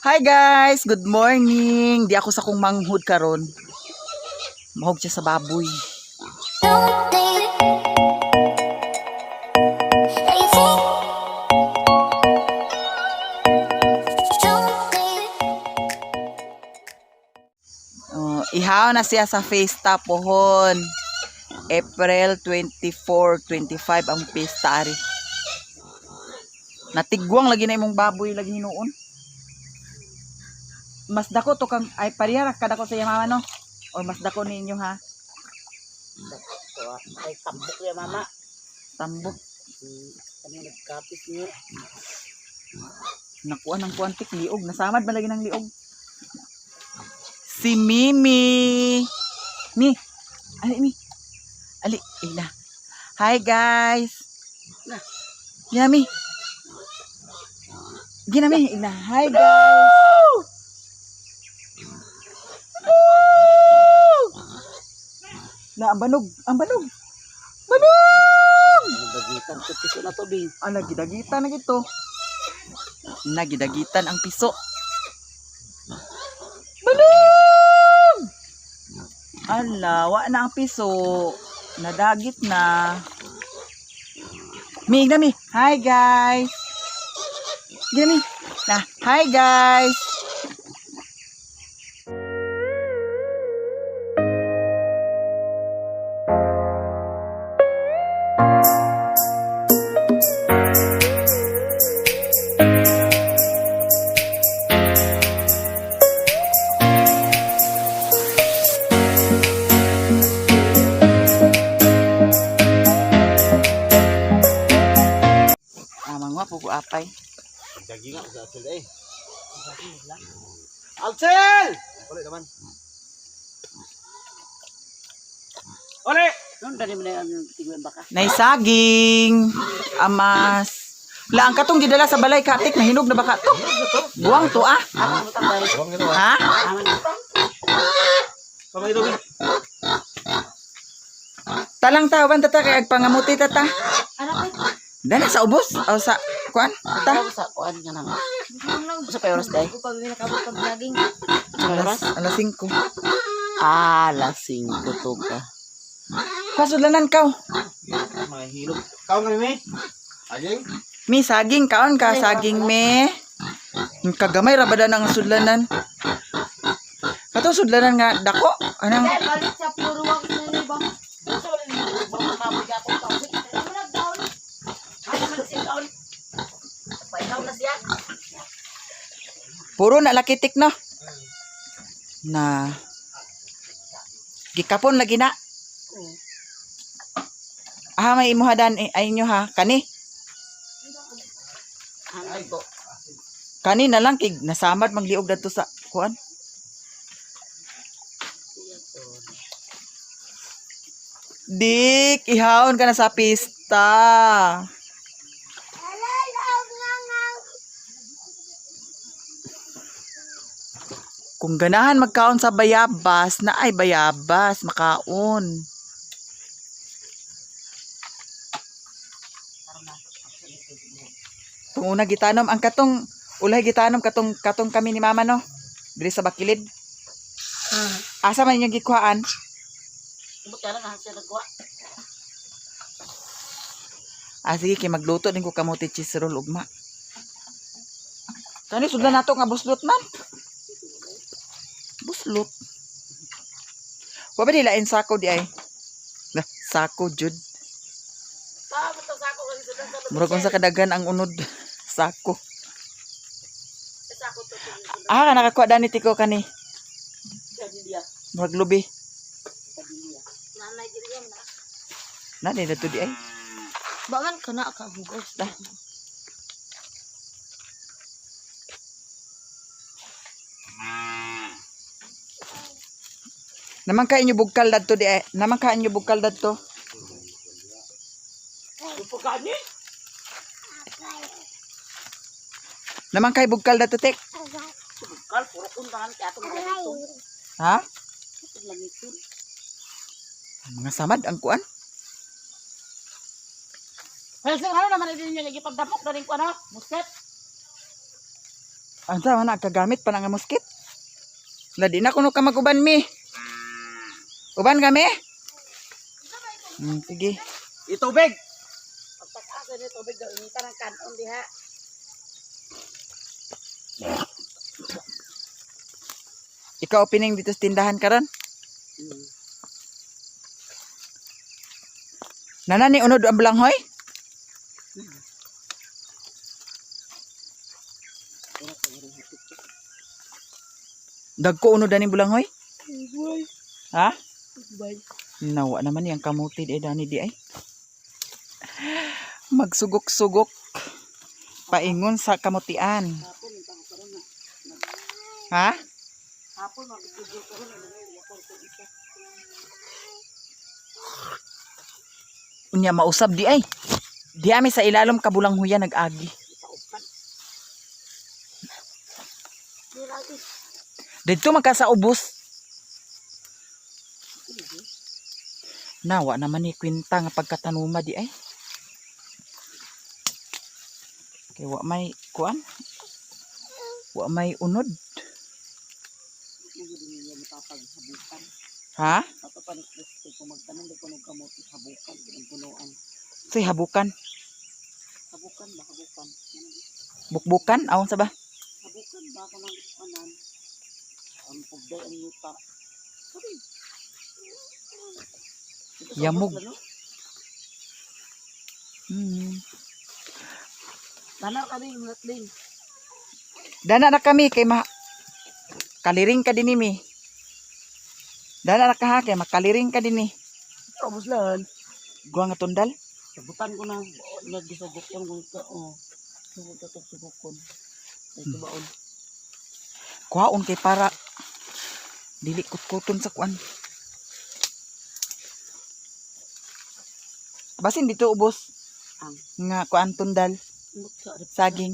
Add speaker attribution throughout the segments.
Speaker 1: Hi guys, good morning. Di ako sa kong manghud karon. Mahog siya sa baboy. Oh, ihaw na siya sa fiesta pohon. April 24, 25 ang pista ari. Natigwang lagi na imong baboy lagi hinuon. Mas dako to kang ay pareha ra kadako sa iya mama, no? Or mas dako ninyo, ha?
Speaker 2: Ay, tambok ya, mama.
Speaker 1: Tambok.
Speaker 2: Kami nagkapis niyo.
Speaker 1: Nakuha ng kuantik liog. Nasamad man lagi ng liog. Si Mimi. Mi. Ali mi. Ali, ila. Hi guys.
Speaker 2: Na.
Speaker 1: Gina mi. Gina mi, ila. Hi guys. Na ang banog, ang banog. Banog!
Speaker 2: Nagdagitan ko piso na to, Bing.
Speaker 1: Ah, nagidagitan na gito. Nagidagitan ang piso. Balong! Ala, wa na ang piso. Nadagit na. Mi, mi. Hi, guys. Gina mi. Na, hi, guys. Ah, mangwa po ko apay.
Speaker 3: Jagi nga sa Alcel eh. Alcel! Uli naman. Uli!
Speaker 2: Noon, dali mo na yung tigwan baka.
Speaker 1: Nay saging. Amas. La, ang katong gidala sa balay katik nahinog na baka to. Buwang to ah.
Speaker 2: Ako mo tambay.
Speaker 3: Buwang ginawa.
Speaker 1: Ha?
Speaker 2: Aman na.
Speaker 3: Kamay ito.
Speaker 1: Talang tawan tata kay agpangamuti tata.
Speaker 2: Anak ko.
Speaker 1: Dana sa ubos o sa kuan? Ta.
Speaker 2: Ako sa kuan nga nang. Sa pa oras day?
Speaker 4: Pag nakabot pag jogging.
Speaker 2: Sa oras?
Speaker 1: Alas 5.
Speaker 2: Ah, alas 5 to ka.
Speaker 1: Pasudlanan ka.
Speaker 3: Mga hilog. Kaon kami mi. Aging.
Speaker 1: Mi saging kaon ka saging me. Kagamay ra ba da ng sudlanan? Kato sudlanan nga dako. Anang
Speaker 4: Dahil balik sa puro wax na ni ba?
Speaker 1: Puro na lakitik, no. Na gikapon lagi na. Ah, may imuhadan eh, ay inyo ha kani. Kani na lang kig nasamad magliog dadto sa kuan. Dik, ihaon ka na sa pista. Kung ganahan magkaon sa bayabas, na ay bayabas, makaon. Kung una gitanom, ang katong, ulay gitanom, katong, katong kami ni mama, no? Diri sa bakilid. Asa man inyong gikuhaan? Ah, sige, kay magluto din ko kamote cheese roll ugma. Kani sudlan nato nga buslot man. Buslot. Wa ba nila sako di ay? Lah, sako jud. Murag unsa kadaghan ang unod sako. Ah, nakakuha dani tiko kani. Murag lubi.
Speaker 4: Nanay dili yan na.
Speaker 1: Na di na to di ay.
Speaker 4: Baman ka na ka hugos.
Speaker 1: Dah. Naman ka inyo bugkal dadto di ay. Naman ka inyo bugkal dadto. Naman kay bugkal dadto tek. Ha? Mga samad ang kuan.
Speaker 2: Well, sir, ano naman din niya lagi pagdapok na rin ko ano? Musket.
Speaker 1: Ang sama na kagamit pa na nga muskit. La di na kuno ka maguban mi. Uban kami? Sige.
Speaker 3: Itubig.
Speaker 2: Pagtakasan ni tubig daw inita ng kanon diha.
Speaker 1: Ikaw opening dito sa tindahan karon. Nana ni unod ang balanghoy? Dagko unod aning bulanghoy? Ha? Nawa naman yang kamuti di dani di ay. Magsugok-sugok paingon sa kamutian. Ha? Unya mausab di ay. Di ami sa ilalom kabulang huya nag-agi. Dito man ka sa ubos. Nawa naman ni kwinta nga pagkatanuma di ay. Kay wa may kuan. Wa may unod. Ha?
Speaker 2: Ato pa ni Kristo kung magtanom di kuno kamote habukan ang punuan.
Speaker 1: Say habukan.
Speaker 2: Habukan ba habukan?
Speaker 1: Bukbukan awon sa ba?
Speaker 2: Habukan ba kanang anan? Ang pugday ang yuta. Sorry. Dito sa
Speaker 1: Yamog.
Speaker 2: ubos, lalo. Tanaw kami yung latling.
Speaker 1: Dana na kami kay ma kaliring ka din mi. Dana na ka ha kay makaliring ka din ni.
Speaker 2: Ubos lang.
Speaker 1: Guwa nga tundal.
Speaker 2: Sabutan ko na. Nagisugok yung ka. Oh. Sugok ka sugokon. Ay tubaon.
Speaker 1: Kuhaon kay para dili kutkuton sa kuan. Basin dito ubos
Speaker 2: Ang.
Speaker 1: nga kuan tundal saging.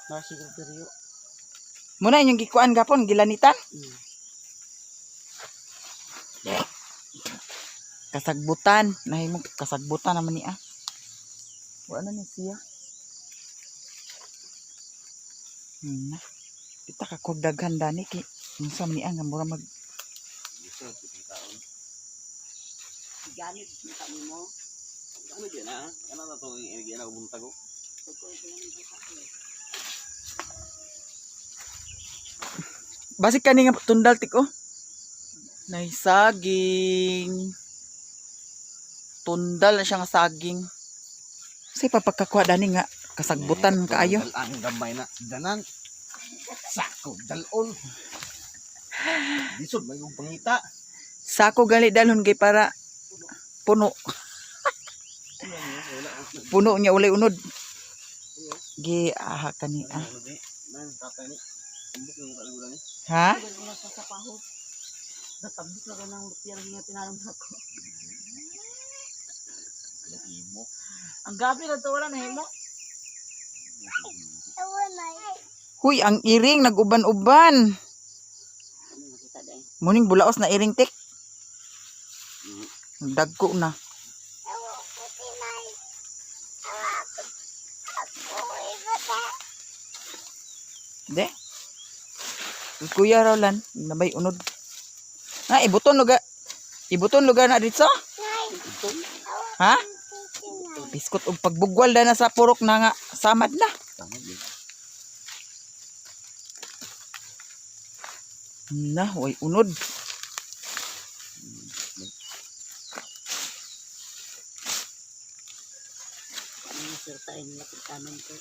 Speaker 2: Nasiguro diriyo.
Speaker 1: Muna inyong gikuan gapon gilanitan. Kasagbutan nahimo kasagbutan naman niya. Wala na ni siya. Na. Kita ka kog daghan dani kay unsa man niya nga mura mag
Speaker 2: Ganit kita nimo.
Speaker 3: Ano di na? Ano na to gi na buntag ko.
Speaker 1: Basig kani nga tundal tik oh. Nay saging. Tundal na siya nga saging. Say papagkakuha dani nga kasagbutan kaayo.
Speaker 3: Ang gamay na danan. Sako dalon. Lisod may kong pangita.
Speaker 1: Sako gali dalhon kay para puno. Puno niya ulay unod. Gi aha kani ah.
Speaker 3: Ano di? Nan tatay ni. Ambok ng kaligulan ni.
Speaker 1: Ha?
Speaker 2: Wala sa sapaho. Natabok na ka ng lupiyang nga tinanong ako.
Speaker 3: Imo.
Speaker 2: Ang gabi na to wala na himo.
Speaker 1: Huy, ang iring naguban-uban.
Speaker 2: Ano makita dai?
Speaker 1: Muning bulaos na iring tik. Dagko na. De. Kuya Roland, nabay unod. Na ibuton lugar. Ibuton lugar na dito. Ha? Biskot og pagbugwal na sa purok na nga samad na.
Speaker 3: Tama di.
Speaker 1: Na, way unod.
Speaker 2: Ano sir tayo nila tanon ko.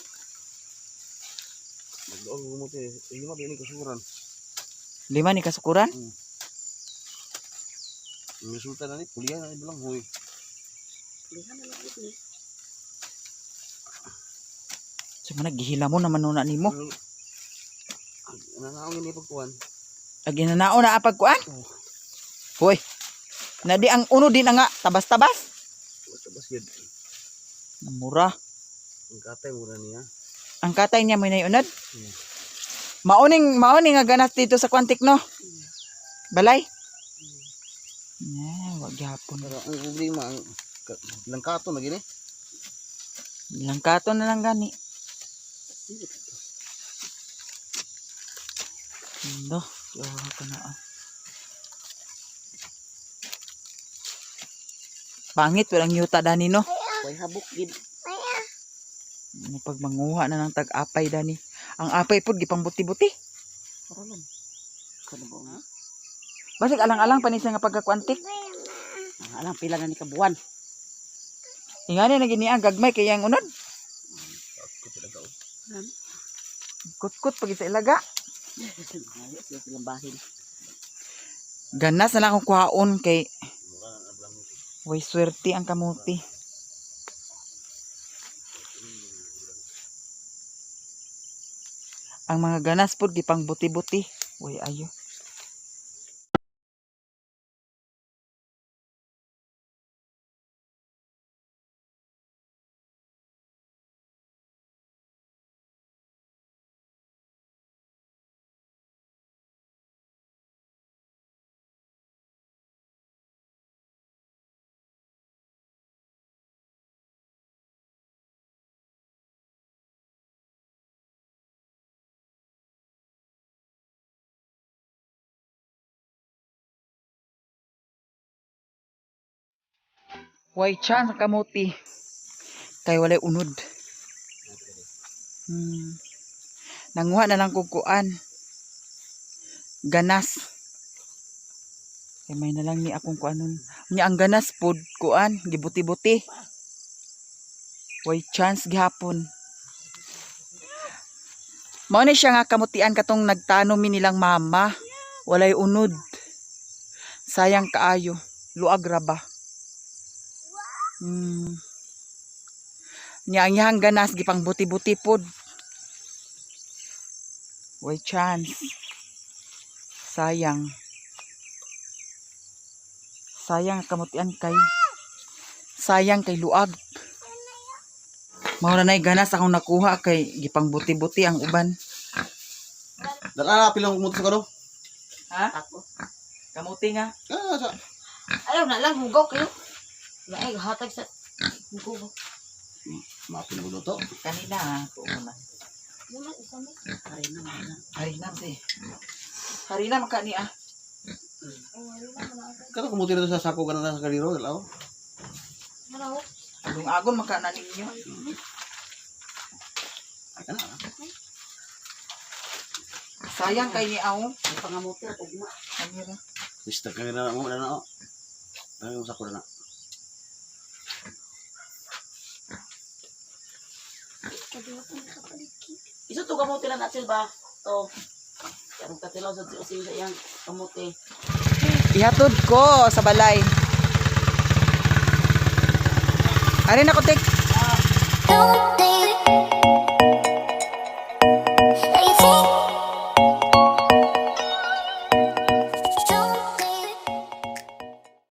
Speaker 3: Magdoon mo mo lima ba ni kasuran.
Speaker 1: Lima ni kasukuran.
Speaker 3: Ang resulta na ni pulihan na ni bilang huy.
Speaker 2: Liha na lang ito.
Speaker 1: Sa mga gihila mo naman nuna nimo.
Speaker 3: Nananaong ini pagkuan.
Speaker 1: Agi na naon na apag kuan. Hoy. Nadi ang uno din na nga tabas-tabas.
Speaker 3: Basta bas yun.
Speaker 1: Mura.
Speaker 3: Ang katay mura niya.
Speaker 1: Ang katay niya mo na unod. Mauning mauning nga ganas dito sa kwantik no. Balay. Na, wag gyapon.
Speaker 3: Pero ang problema ang langkato na gini.
Speaker 1: Langkato na lang gani. No, ka na ah. Pangit walang yuta dani no.
Speaker 2: Way habok gid.
Speaker 1: Ano pag manguha na ng tag-apay dani. Ang apay pod gipang buti-buti.
Speaker 2: Karon. Kano ba? Ha?
Speaker 1: Basig alang-alang pa ni siya nga pagkakuantik.
Speaker 2: Ang alang pila na ni kabuan.
Speaker 1: Ingani na gini ang gagmay kay ang unod. Kutkot pag sa ilaga.
Speaker 2: Ayo sila silang bahin.
Speaker 1: Ganas na lang akong kuhaon kay way swerte ang kamuti. Ang mga ganas pod gipang buti-buti. Way ayo. Way chance ang kamuti. Kay walay unod. Hmm. Nanguha na lang kog kuan. Ganas. Kay may na lang ni akong kuanon. Nya ang ganas pod kuan, gibuti-buti. Way chance gihapon. Mao ni siya nga kamutian katong nagtanom mi nilang mama. Walay unod. Sayang kaayo. Luag ra ba? Nya ang iyang ganas gipang buti-buti pod. Way chance. Sayang. Sayang ang kamutian kay sayang kay luag. Mao na nay ganas akong nakuha kay gipang buti-buti ang uban.
Speaker 3: Dala na pilang kumuti sa kano.
Speaker 1: Ha?
Speaker 2: Ako.
Speaker 1: Kamuti nga.
Speaker 3: Ah, sa
Speaker 4: Ayaw na lang hugaw kayo. Laay hatag sa hugaw.
Speaker 3: mapin ko luto.
Speaker 1: Kanina ha, tuo na.
Speaker 4: Naman isa ni.
Speaker 2: Aray na na.
Speaker 1: Harina si. Harina maka ni ah.
Speaker 3: Kato kumuti na sa sako ganun sa kaliro, dala oh.
Speaker 4: Ano?
Speaker 1: Agong-agon maka na ninyo.
Speaker 3: Ay kana. ah.
Speaker 1: Sayang kay ni aw.
Speaker 2: May pangamuti at ugma.
Speaker 1: Kanira.
Speaker 3: Mr. Kaya na mo na oh. Tayo sa sako na.
Speaker 2: Iso to kamuti lang natin ba? To. Karong katilaw sa using sa iyang kamuti.
Speaker 1: Ihatod ko sa balay. Ari na ko, Tik.